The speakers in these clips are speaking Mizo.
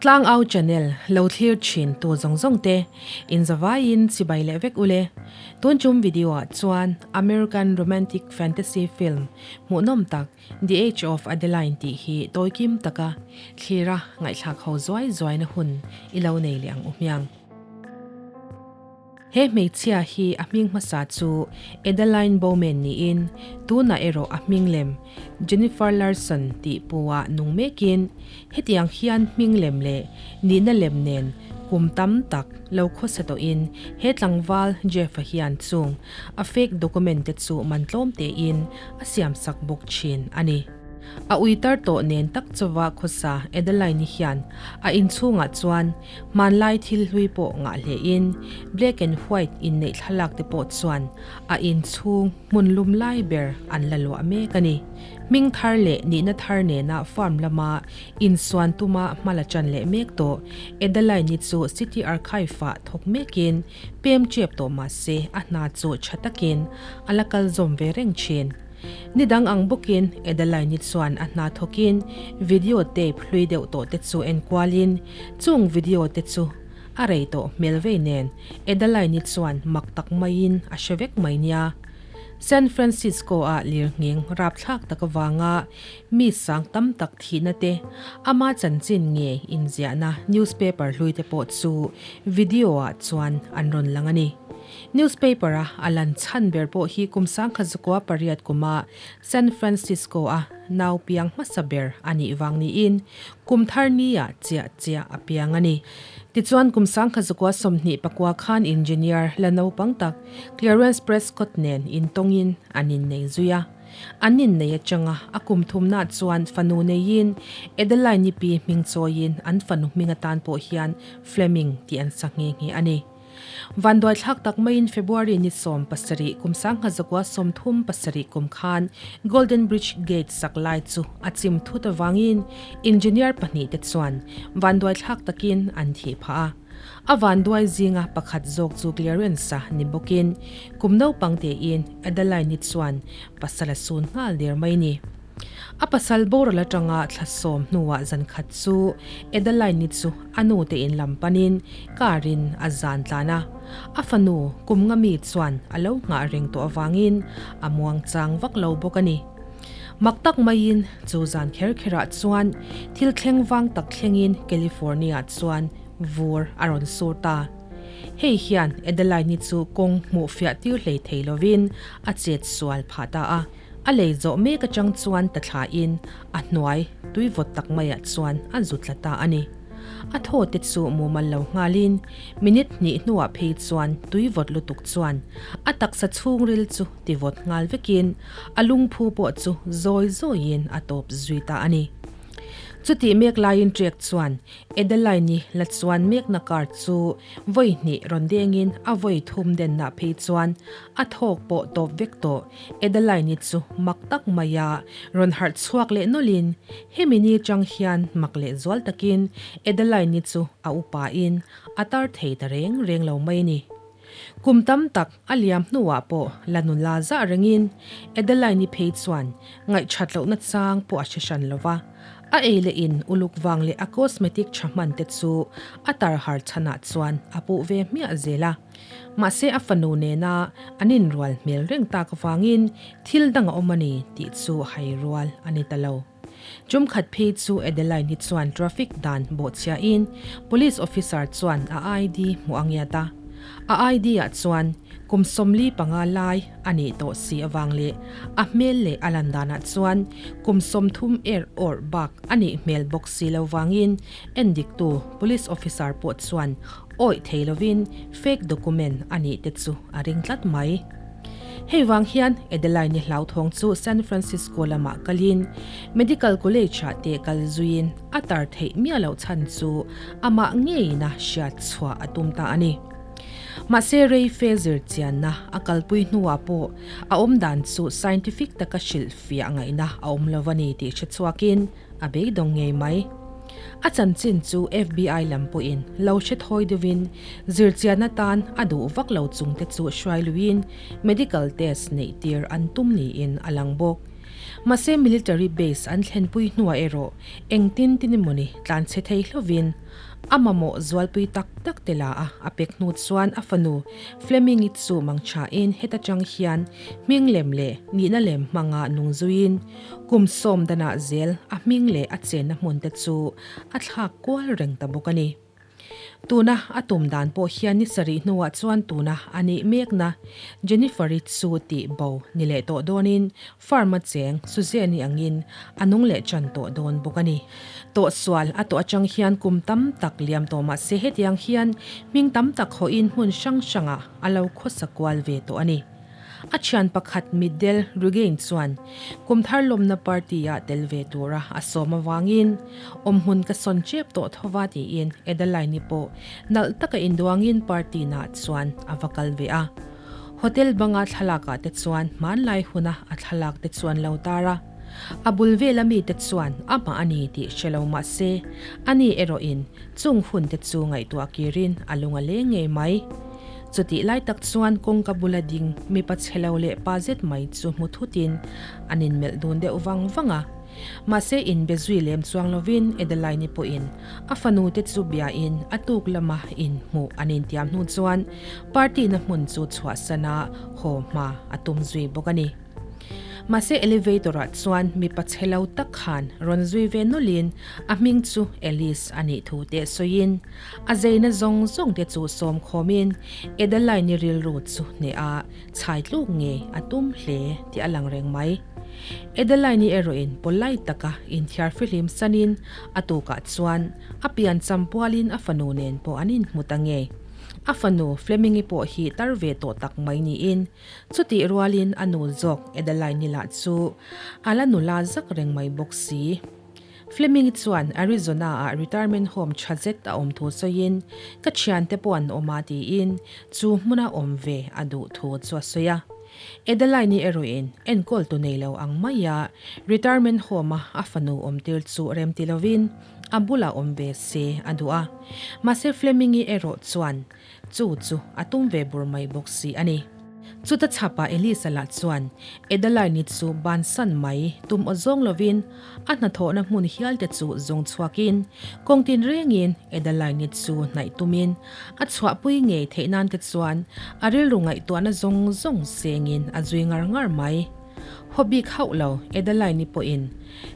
Tlangau channel lo thlir thin tu zawng zawng te in zavaiin chibai leh vek ule. Tun chum video ah chuan American romantic fantasy film hmuhnawm tak The Age of Adaline tih hi tawikim taka thlira ngaihthlak ho zuai zuaina hun i lo nei leh ang u hmiang. He hmeichhia hi a hming hmasa chu Adaline Bowman niin tunah erawh a hming lem Jennifer Larson tih pua nung mekin hetiang hian hming lem leh nihna lem nen kum tam tak lo khawsa tawhin he tlangval Jeff-a hian chung a fake document te chu man tlawm tein a siamsak bawk thin a ni. A uitar tawh nen tak chauva khawsa Adaline-i hian a inchhungah chuan hmanlai thil hlui pawh ngah hlein black and white inneih thlalak te pawh chuan a inchhung hmun lum lai ber an la luah mek a ni. Hming thar leh nihna thar nena farm lama insuan tuma hma la ṭan leh mek tawh Adaline-i chu City Archive-ah thawk mekin pem ṭep tawh mah se a hna chu ṭha takin a la kal zawm ve reng ṭhin. Ni dang ang bawkin Adaline-i chuan a hna thawkin video tape hlui deuh tawh te chu en kualin chung video te chu a rei tawh hmel vei nen Adaline-i chuan mak tak maiin a hre vek mai nia. San Francisco-a lirnghing rapthlak tak avanga mi sang tam tak thihna te, ama chanchin nge inziahna newspaper hlui te pawh chu video-ah chuan an rawn lang a ni. Newspaper a a lan chhan ber pawh hi kum 1908 kuma San Francisco a nau piang hmasa ber a nih vang niin kum thar ni ah chiah chiah a piang a ni. Tichuan kum 1929 khan engineer la naupang tak Clarence Prescott nen intawngin an innei zui a. An innei atanga a kum thumna chuan fanu neiin Adeline-i pi hming chawiin an fanu hming atan pawh hian Fleming tih an sa nghe nghe a ni. Vanduaithlak tak maiin February ni 17 kum 1937 kum khan Golden Bridge Gate sak lai chu a chim thut avangin engineer pahnihte chuan vanduaithlak takin an thih phah a. A vanduai zinga pakhat zawk chu Clarence-a ni bawkin kum naupang tein Adeline-i chuan pasal a sun nghal der mai ni. A pasal boral atanga thla sawm hnuah zan khat chu Edaline-i chu a nu te in lam panin car in a zan tlan a. A fanu kum nga mi chuan a lo nghah reng tawh avangin a muang chang vak lo bawk a ni. Mak tak maiin chu zan kher kherah chuan thil thleng vang tak thlengin California chuan vur a rawn sur ta. Hei hian Edaline-i chu kawng hmuh fiah tir hlei thei lovin a chet sual phah ta a. A lei zawh mek atang chuan ta thlain a hnuai tui vawt tak maiah chuan a zu tla ta a ni. A thaw te chu mumal lo nghalin minute hnih hnuah phei chuan tui vawt lutuk chuan a taksa chhungril chu ti vawt nghal vekin a lungphu pawh chu zawi zawiin a tawp zui ta a ni. Chutih mek laiin Trek chuan Adeline-i la chuan mekna car chu vawi hnih rawn dengin a vawi thum denna phei chuan a thawk pawh tawp vek tawh. Adeline-i chu mak tak maia rawn harh chhuak leh nawlhin hemi ni chang hian mak leh zual takin Adeline-i chu a upain a tar thei ta reng reng lo mai a ni. Kum tam tak a liam hnuah pawh la nula zah rengin Adeline-i phei chuan ngaihthat lohna chang pawh a hre hran lo va, a ei leh in uluk vang leh a cosmetic tha hman te chu a tar har chhanah chuan a puh ve hmiah zel a. Mahse a fanu nena an inrual hmel reng tak avangin thil dang a awm a ni tih chu hai rual a ni ta lo. Tumkhat phei chu Adeline hi chuan traffic dan bawhchhiahin police officer chuan a ID hmuh a ngiat a. A ID ah chuan kum 45 lai a nih tawh si avang leh a hmel leh a lan danah chuan kum 30 er awrh bak a nih hmel bawk si lo vangin endiktu police officer pawh chuan Awih thei lovin fake document a nih te chu a ring tlat mai. Hei vang hian Adeline-i hlauthawng chu San Francisco lamah kalin Medical College-ah te kal zuiin a tar theih miah loh chhan chu amah ngeiin a hriat chhuah a tum ta a ni. Mahse rei fe zir chianna a kalpui hnuah pawh a awmdan chu scientific taka hrilh fiah ngaihna a awm lo a ni tih hre chhuakin a beidawng ngei mai. A chanchin chu FBI lam pawhin lo hre thawi deuhin zirchian atan a duh vak lo chungte chu hruai luiin medical test neih tir an tum niin a lang bawk. Mahse military base an thlenpui hnuah erawh engtin tin emawni tlanchhe thei hlovin a mamawh zualpui tak tak te la a, a pek hnu chuan a fanu Fleming-i chu mangthain heta tang hian hming lem leh nihna lem hmanga nung zuiin kum sawm danah zel a hming leh a chenna hmun te chu a thlak kual reng ta bawk a ni. Tuna a tum dan pawh hian ni sarih hnuah chuan tuna a nih mekna Jennifer-i chu tih bo ni leh tawh dawnin farm a cheng Suzanne-i angin a nung leh ṭan tawh dawn bawk a ni. Tawhsual a tawh atang hian kum tam tak liam tawh mah se hetiang hian hming tam tak hawhin hmun hrang hrangah a lo khawsa kual ve tawh a ni. A thian pakhat Middel Rugain chuan kum thar lawmna party-ah tel ve tura a sawm avangin awmhmun ka sawn chep tawh thova tiin Edaline-i pawh nalh taka induangin party naah chuan a va kal ve a. Hotel banga thlalakah te chuan hmanlai huna a thlalak te chuan lo tar a. A bul vela mite chuan amah a ni tih hre lo mah se, ani erawhin chung hun te chu ngaihtuah kirin a lung a leng ngei mai. Chutih lai tak chuan kawngka bula ding mipa chhe lo leh pa zet mai chu hmu thutin an inmelh dun deuh vang vang a. Mahse inbe zui lem chuang lovin Edeline-i pawhin a fanu te chu biain a tuk lama inhmuh an intiam hnu chuan party-na hmun chu chhuahsana haw hma a tum zui bawk a ni. Mahse elevator-ah chuan mipa chhe lo tak khan rawn zui ve nawlhin a hming chu Alice a nih thu te sawiin a zeina zawng zawng te chu sawm khawmin Edeline-i rilru chu hneh a chhai tluk ngei a tum hle tih a lang reng mai. Edeline-i erawhin polite taka inthiar fihlim sanin a tukah chuan a pian champualin a fanu nen pawh an inhmu ta ngei. A fanu Fleming-i pawh hi tar ve tawh tak mai niin Chutih rualin a nu zawk Edeline-i lah chu a la nula zak reng mai bawk si. Fleming chuan Arizona-ah retirement home tha zet a awm thu sawiin, Ka thiante pawh an awm a tiin chu hmuna awm ve a duh thu chu a sawi a. Edeline-i erawhin enkawl tu nei lo ang maia retirement home-a a fanu awmtir chu rem ti lovin a bulah awm ve se a duh a. Mahse Fleming-i erawh chuan Chu chu a tum ve bur mai bawk si a ni. Chuta chhapah Elisa lah chuan Edeline-i chu bansan mai tum aw zawng lovin a hnathawhna hmun hial te chu zawng chhuakin kawng tin rengin Edeline-i chu hnaih tumin a chhuahpui ngei theih nan te chuan a rilru ngaihtuahna zawng zawng sengin a zui ngar ngar mai. Haw bik hauh lo Edeline-i pawhin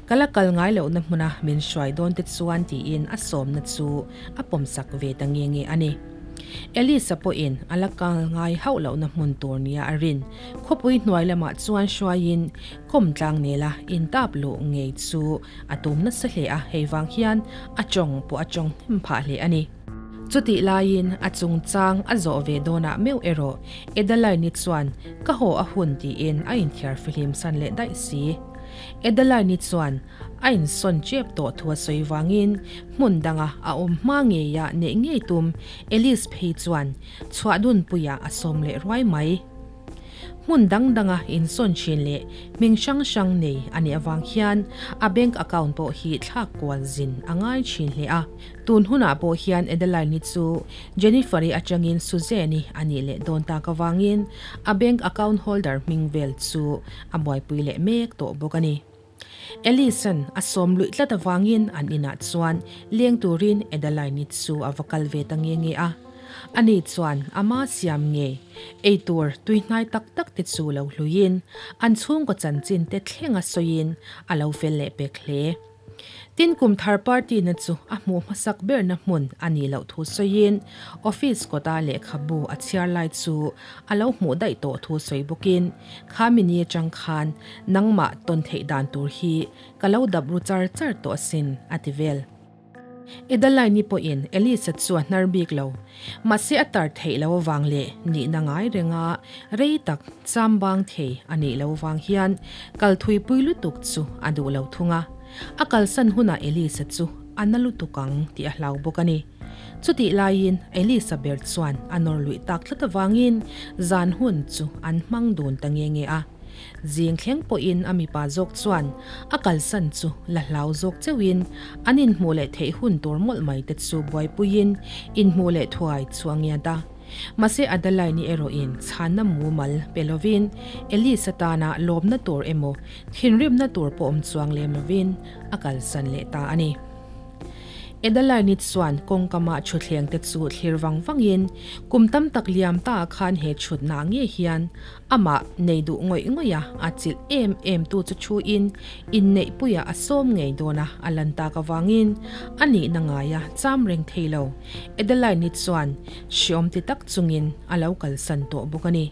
ka la kal ngai lohna hmuna min hruai dawn te chuan tiin a sawmna chu a pawmsak ve ta nge nge a ni. Elisa pawhin a la kal ngai hauh lohna hmun tur nia a rin khawpui hnuai lamah chuan hruaiin kawmtlang nela intap luh ngei chu a tum nasa hle a, hei vang hian a tawng pawh a tawng hnem phah hle a ni. Chutih laiin a chungchang a zawh ve dawnah meuh erawh Edeline-i chuan ka haw a hun tiin a inthiar fihlim san leh daih si. Edeline-i chuan a insawn chep tawh thu a sawi vangin hmun danga a awm hma ngeia neih ngei tum Alice phei chuan chhuah dunpuiah a sawm leh ruai mai. Hmun dang danga insawn thin leh hming hrang hrang nei a nih avang hian a bank account pawh hi thlak kual zin a ngai thin hle a. Tun hunah pawh hian Adeline-i chu Jennifer-i atangin Suzanne-i a nih leh dawn tak avangin a bank account holder hming vel chu a buaipui leh mek tawh bawk a ni. Alice-a'n a sawm luih tlat avangin an inah chuan leng turin Adeline-i chu a va kal ve ta nge nge a. Ani chuan ama siam nge eitur tuihnai tak tak te chu lo hluiin an chhungkaw chanchin te thlenga sawiin a lo fel leh pek hle. Tin, kum thar party na chu a hmuh hmasak berna hmun a nih loh thu sawiin office kawta lehkhabu a chhiar lai chu a lo hmuh daih tawh thu sawi bawkin, Kha mini atang khan nangmah tawn theih dan tur hi ka lo dap ru char char tawh asin, a ti vel. Edeline-i pawhin Elisa chu a hnar bik lo. Mahse a tar theih lo avang leh nihna ngai renga rei tak cham bang thei a nih lo vang hian kal thuipui lutuk chu a duh lo thung a. A kalsan hunah Elisa chu a na lutuk ang tih a hlau bawk a ni. Chutih laiin Elisa ber chuan a nawr luih tak tlat avangin zan hun chu an hmang dun ta nge nge a. Zing thleng pawhin a mipa zawk chuan a kalsan chu la hlau zawk cheuhin an inhmuh leh theih hun tur mawlh mai te chu buaipuiin inhmuh leh thuai chu a ngiat a. Mahse Adaline-i erawhin chhanna mumal pe lovin Elisa tana lawmna tur emaw thinrimna tur pawh awm chuang lem lovin a kalsan leh ta a ni. Adaline-i chuan kawngkama thutthleng te chu thlir vang vangin kum tam tak liam ta ah khan he chhutna ngei hian amah nei duh ngawih ngawih a atchilh em em tu chu thuin inneihpuiah a sawm ngei dawn a a lan tak avangin a nihna ngaia cham reng thei lo. Adaline-i chuan hreawm ti tak chungin a lo kalsan tawh bawk a ni.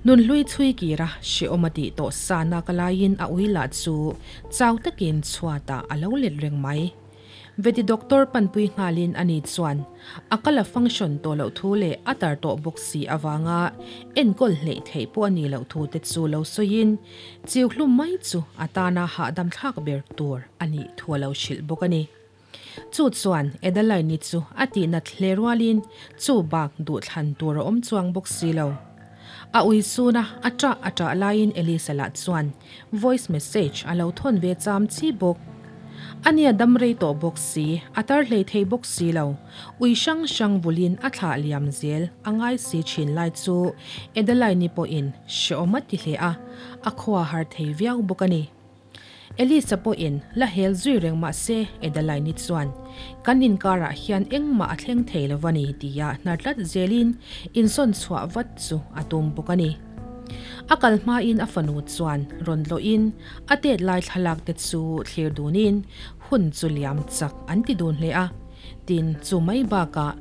Nunhlui chhui kira hreawm a tih tawh sa nak laiin a ui lah chu chau takin chhuatah a lo let reng mai. Veti doctor panpui nghalin ani chuan a kal a function tawh loh thu leh a tar tawh bawk si avanga enkawl hleih theih pawh a nih loh thu te chu lo sawiin chiu hlum mai chu a tana hahdam thlak ber tur a nih thu a lo hrilh bawk a ni. Chu chuan Adaline-i chu a tihnat hle rualin chu bak duhthlan tur a awm chuang bawk si lo. A ui suna a ṭah a ṭah laiin Elisa lah chuan voice message a lo thawn ve cham chi bawk. Ania dam rei tawh bawk si, a tar hlei thei bawk si lo. Ui hrang hrang vulin a thlah liam zel a ngai si thin lai chu Adaline-i pawhin hreawm a ti hle a, a khua har thei viau bawk a ni. Elisa pawhin la hel zui reng mah se Adaline-i chuan, Kan inkarah hian engmah a thleng thei lo va ni tia hnar tlat zelin insawn chhuah vat chu a tum bawk a ni. A kal hmain a fanu chuan rawn tlawhin a tet lai thlalak te chu thlir dunin hun chu liam chak an ti dun hle a. Tin, chu mai bakah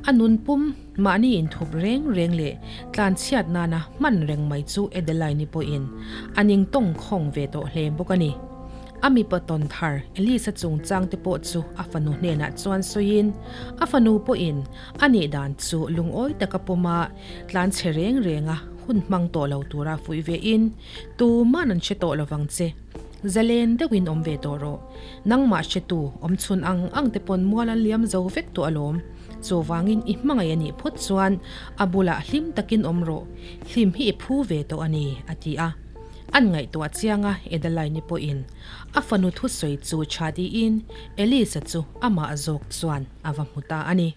a nun pum mahni inthup reng reng leh tlanchhiat nana hman reng mai chu Adeline-i pawhin a ning tawng khawng ve tawh hle bawk a ni. A mipa tawn thar Elisa chungchang te pawh chu a fanu hnenah chuan sawiin a fanu pawhin a nih dan chu lungawi taka pawma tlanchhe reng renga hun hmang tawh lo tura fuih vein tuman an hre tawh lovang che. Zalen deuhin awm ve tawh rawh. Nangmah hretu, awm chhun ang ang te pawn mual an liam zo vek tawh alawm. Chuvangin i hmangaih a nih phawt chuan a bulah hlim takin awm rawh. Hlim hi i phu ve tawh a ni, a ti a. An ngaihtuah chiang a, Edaline-i pawhin a fanu thusawi chu tha tiin Elisa chu amah zawk chuan a va hmu ta a ni.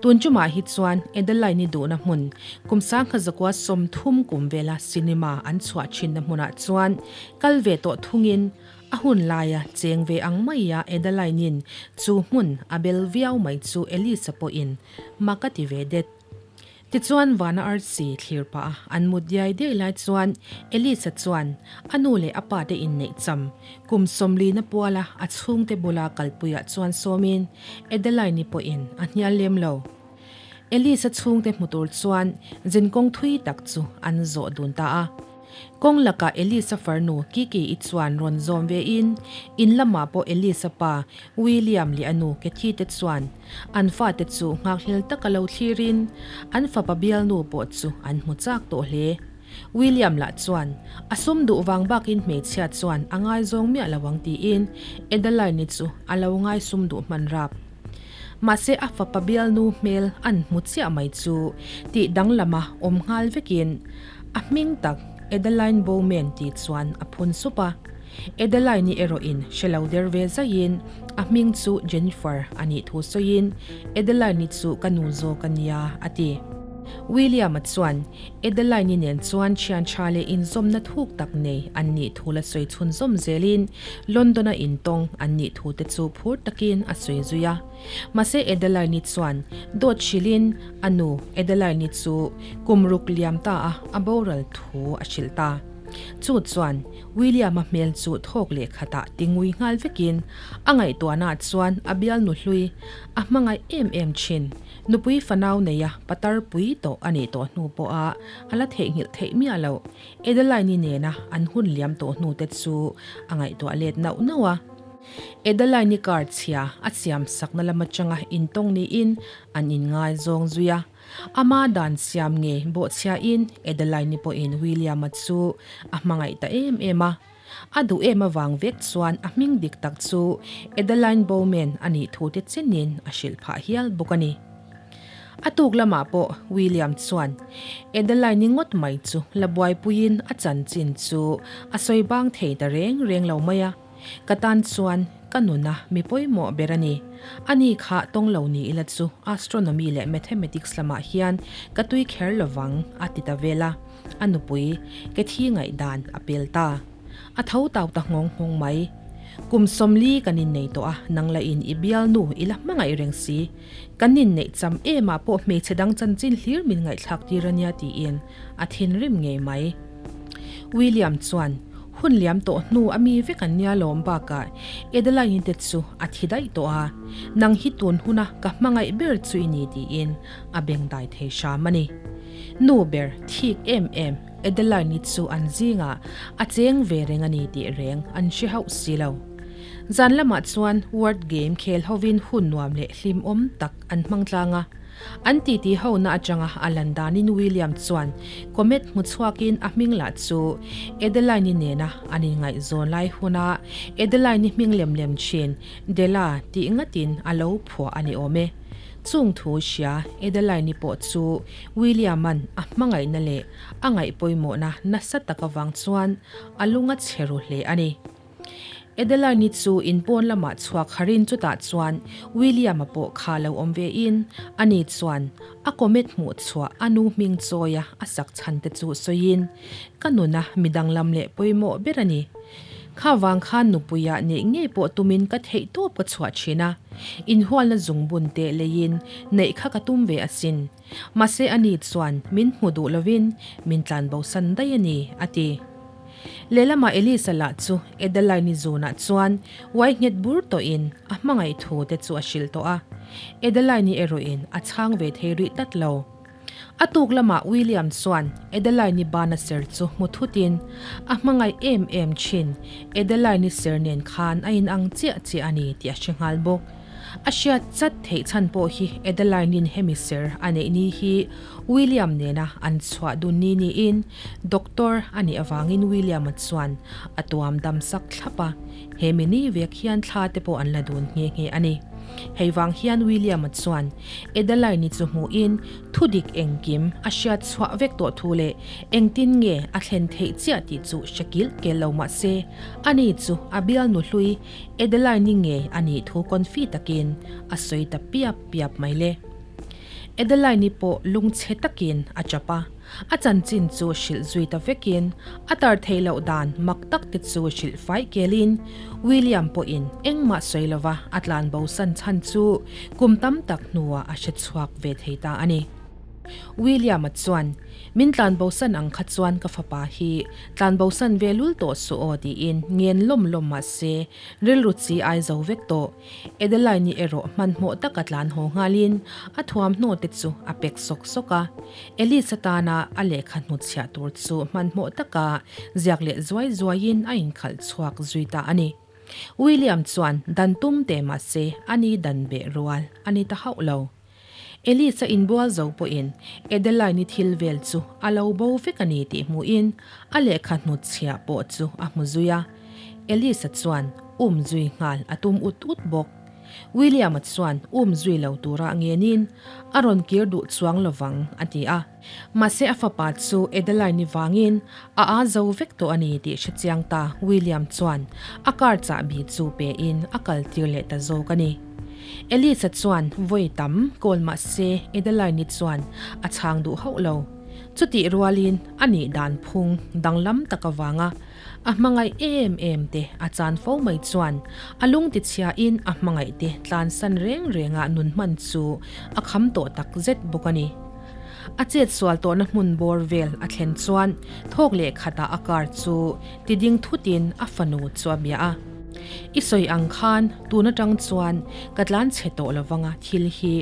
Tun chumah hi chuan Edeline-i duhna hmun, kum 1930 kum vela cinema an chhuah thinna hmunah chuan kal ve tawh thungin a hun laia cheng ve ang maia Edeline-in chu hmun a bel viau mai chu Elisa pawhin mak a ti ve det. Tichuan vana arsi thlir pah a an mut diai diai lai chuan Elisa chuan a nu leh a pa te inneih cham kum 40 na puala a chhungte bula kalpuiah chuan sawmin Adeline-i pawhin a hnial lem lo. Elisa chhungte hmu tur chuan zinkawng thui tak chu an zawh dun ta a. Kawng lakah Elisa farnu Kiki-i chuan rawn zawm vein in lamah pawh Elisa pa William leh a nu Kathy te chuan an fate chu nghakhlel taka lo thlirin an fapa bialnu pawh chu an hmu chak tawh hle. William lah chuan a sum duh vang bakin hmeichhia chuan a ngaizawng miah lo ang tiin Edaline-i chu a lo ngaisum duh hman rap. Mahse a fapa bialnu hmel an hmu chiah mai chu tih danglama awm nghal vekin A hming tak Edeline Bowman tih chuan a phun sup a. Edeline-i erawhin hre lo der ve zaiin a hming chu Jennifer a nih thu sawiin Edeline-i chu ka nu zawk a nia a ti. William-a chuan Edeline-i nen chuan thian tha leh inzawmna thuk tak nei an nih thu la sawi chhunzawm zelin London-a intawng an nih thu te chu phur takin a sawi zui a. Mahse Edeline-i chuan dawt hrilhin A nu, Edeline-i chu kum ruk liam ta a, a boral thu a hrilh ta. Chu chuan William-a hmel chu thawk leh khatah ti ngui nghal vekin a ngaihtuahnaah chuan a bialnu hlui a hmangaih em em thin. Nupui fanau neia patar pui tawh a nih tawh hnu pawha a la theihnghilh theih miah loh. Edeline-i nena an hun liam tawh hnu te chu a ngaihtuah let nauh nauh a. Edeline-i car chhia a siam sakna lam atanga intawng niin An inngaizawng zui a, ama dan siam nge bawhchhiain Edeline-i pawhin William-a chu a hmangaih ta em em a. A duh em avang vek chuan a hming dik tak chu Edeline Bowman a nih thu te chenin a hrilh phah hial bawk a ni. A tuk lamah pawh William chuan Edeline-i ngawt mai chu la buaipuiin a chanchin chu a sawi bang thei ta reng reng lo mai a. Ka tan chuan Ka nuna mi pawimawh ber a ni. Ani kha tawng lo ni ila chu astronomy leh mathematics lamah hian ka tui kher lovang a ti ta vel a, a nupui Cathy ngaihdan a pel ta. A tho tau ta nghawng nghawng mai. Kum 40 kan innei tawh a, nang la in i bialnu i la hmangaih reng si. Kan inneih cham em ah pawh hmeichhe dang chanchin hlir min ngaihthlak tir a nia tiin a thinrim ngei mai. William chuan, Hun liam tawh hnu a mi vek an nia lawm bakah Adeline te chu a thi daih tawh a, nang hi tun huna ka hmangaih ber chu i ni tiin a bengdai thei hram a ni. Nu ber thik em em Adeline-i chu an zingah a cheng ve reng a ni tih reng an hre hauh si lo. Zan lamah chuan word game khel hovin hun nuam leh hlimawm tak an hmang tlang a. An titi hona atanga a lan danin William chuan comet hmu chhuakin a hming lah chu Adeline-i nena an inngaihzawn lai huna Adeline-i hming lem lem thin Della tih ngatin a lo phuah a ni awm e. Chung thu hria Adeline-i pawh chu William-a'n a hmangaihna leh a ngaih pawimawhna nasa tak avang chuan a lung a chhe ru hle a ni. Adeline-i chu in pawn lamah chhuak harin chutah chuan William-a pawh kha lo awm ve in, ani chuan a comet hmuh chhuah a nu hming chawia a sak chhan te chu sawiin, Ka nuna mi danglam leh pawimawh ber a ni. Kha vang khan nupuiah neih ngei pawh tumin ka theih tawp ka chhuah thin a, inhualna zungbun teh leiin neih kha ka tum ve asin. Mahse ani chuan min hmu duh lovin min tlanbosan daih a ni, a ti. Lehlamah Elisa lah chu Adeline-i zunah chuan uai nghet bur tawhin a hmangaih thu te chu a hrilh tawh a. Adeline-i erawhin a chhang ve thei rih tlat lo. A tuk lamah William chuan Adeline-i bana ser chu hmu thutin a hmangaih em em thin Adeline-i ser nen khan a inang chiah chiah a ni tih a hre nghal bawk. A hriat chat theih chhan pawh hi Adeline-in hemi ser a neih ni hi William nena an chhuah dun ni niin Doctor a nih avangin William-a chuan a tuam dam sak thlap a, hemi ni vek hian thla te pawh an la dun nghe nghe a ni. Hei vang hian William-a chuan Adeline-i chu hmuhin thudik engkim a hriat chhuah vek tawh thu leh engtin nge a thlen theih chiah tih chu hre kilh kel lo mah se, ani chu a bialnu hlui Adeline-i nge a nih thu confi takin a sawi ta piap piap mai le. Adeline-i pawh lungchhe takin a chap a, a chanchin chu hrilh zui ta vekin a tar theih loh dan mak tak te chu hrilh fai kelin William pawhin engmah sawi lova a tlan bosan chhan chu kum tam tak hnuah a hre chhuak ve thei ta a ni. William-a chuan, Min tlan bosan ang kha chuan ka fapa hi tlan bosan ve lul tawh suh aw tiin ngen lawm lawm mah se rilru chi ai zo vek tawh. Adeline-i erawh hmanhmawh taka tlan haw nghalin a thuamhnaw te chu a pek sawk sawk a. Elise tana a lehkha hnutchhiah tur chu hmanhmawh taka ziak leh zuai zuaiin a inkhalh chhuak zui ta a ni. William chuan dan tum teh mah se a ni dan beh rual a ni ta hauh lo. Elise a inbual zo pawhin Adeline-i thil vel chu a lo bo vek a ni tih hmuhin a lehkha hnutchhiah pawh chu a hmu zui a. Elise chuan um zui nghal a tum ut ut bawk. William-a chuan um zui lo tura ngenin a rawn kir duh chuang lovang a ti a. Mahse a fapa chu Adeline-i vangin a aa zo vek tawh a ni tih hre chiang ta William chuan a car chahbi chu pein a kal tir leh ta zawk a ni. Elisa chuan vawi tam call mahse Adeline-i chuan a chhang duh hauh lo. Chutih rualin a nih dan phung danglam tak avanga a hmangaih em em te a chan fo mai chuan a lung tichhiain a hmangaih te tlansan reng renga nun hman chu a kham tawh tak zet bawk a ni. A chet sual tawhna hmun bawr vel a thlen chuan thawk leh khatah a car chu tiding thutin a fanu chu a bia a. I sawi ang khan tun atang chuan ka tlan chhe tawh lovanga thil hi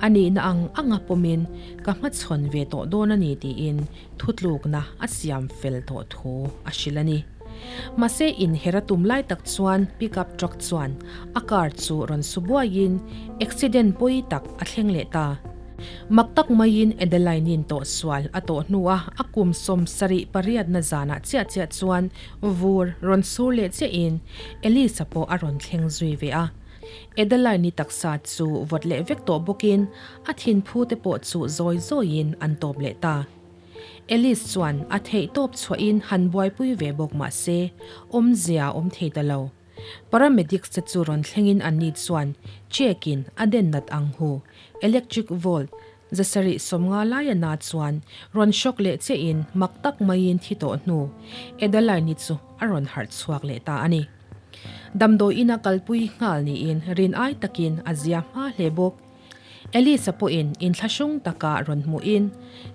a nihna ang anga pawmin ka hmachhawn ve tawh dawn a ni tiin thutlukna a siam fel tawh thu a hrilh a ni. Mahse inher a tum lai tak chuan pickup truck chuan a car chu rawn su buaiin accident pawi tak a thleng leh ta. Mak tak maiin Adeline-in tawhsual a tawh hnua a kum 78 na zanah chiah chiah chuan vur rawn sur leh chiahin Elisa pawh a rawn thleng zui ve a. Adeline-i taksa chu vawt leh vek tawh bawkin a thinphu te pawh chu zawi zawiin an tawp leh ta. Elise chuan a theihtawp chhuahin han buaipui ve bawk mah se, awmzia awm thei ta lo. Paramedics te chu rawn thlengin anni chuan check in a den nat ang hu. Electric volt 750 laia na chuan rawn shock leh chiahin mak tak maiin thi tawh hnu Edaline-i chu a rawn harh chhuak leh ta a ni. Damdawi ina kalpui nghal niin rin ai takin a zia hma hle bawk. Elisa pawhin inthlahrung taka rawn hmuhin,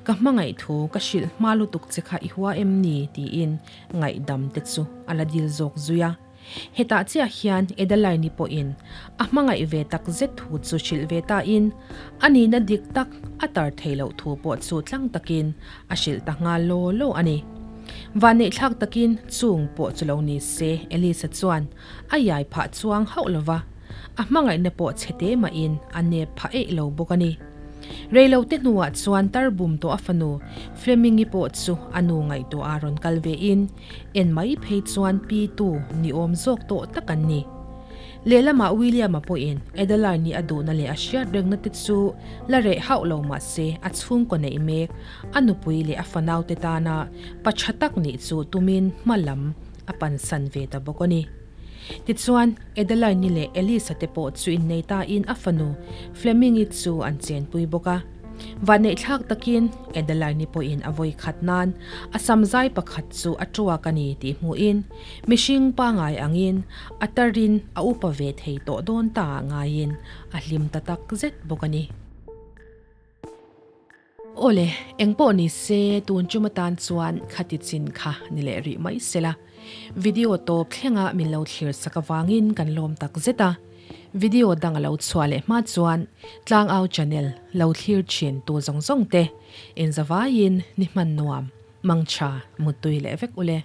Ka hmangaih thu ka hrilh hma lutuk che kha i hua em ni? tiin ngaihdam te chu a la dil zawk zui a. Hetah chiah hian Edaline-i pawhin a hmangaih ve tak zet thu chu hrilh ve tain, a nihna dik tak a tar thei loh thu pawh chu tlang takin a hrilh ta nghal law law a ni. Vanneihthlak takin chung pawh chu lo ni se, Elisa chuan a iai phah chuang hauh lo va, a hmangaihna pawh chhe te mahin a nep phah eih lo bawk a ni. Reilote hnuah chuan tar bum tawh a fanu Fleming-i pawh chu a nu ngaihtuah a rawn kal vein en mai phei chuan pi tu ni awm zawk tawh tak an ni. Lehlamah William-a pawhin Adeline-i a duhna leh a hriat rengna te chu la reh hauh lo mah se a chhungkaw neih mek a nupui leh a fanaute tana pa tha tak nih chu tumin hma lam a pansan ve ta bawk a ni. Tichuan, Adeline-i leh Elisa te pawh chu innei tain a fanu Fleming-i chu an chenpui bawk a. Vanneihthlak takin Adeline-i pawhin a vawi khat nan a samzai pakhat chu a tuak a ni tih hmuhin mihring pangai angin a tarin a upa ve thei tawh dawn ta ah ngaiin a hlim ta tak zet bawk a ni. Awle, engpawh ni se tun chum atan chuan khati chin kha ni leh rih mai sela. Video tawp thlenga min lo thlir sak avangin kan lawm tak zet a. Video dang a lo chhuah leh hma chuan Tlangau channel lo thlir thin tu zawng zawng te inzavaiin ni hman nuam, mangtha, muttui leh vek ule.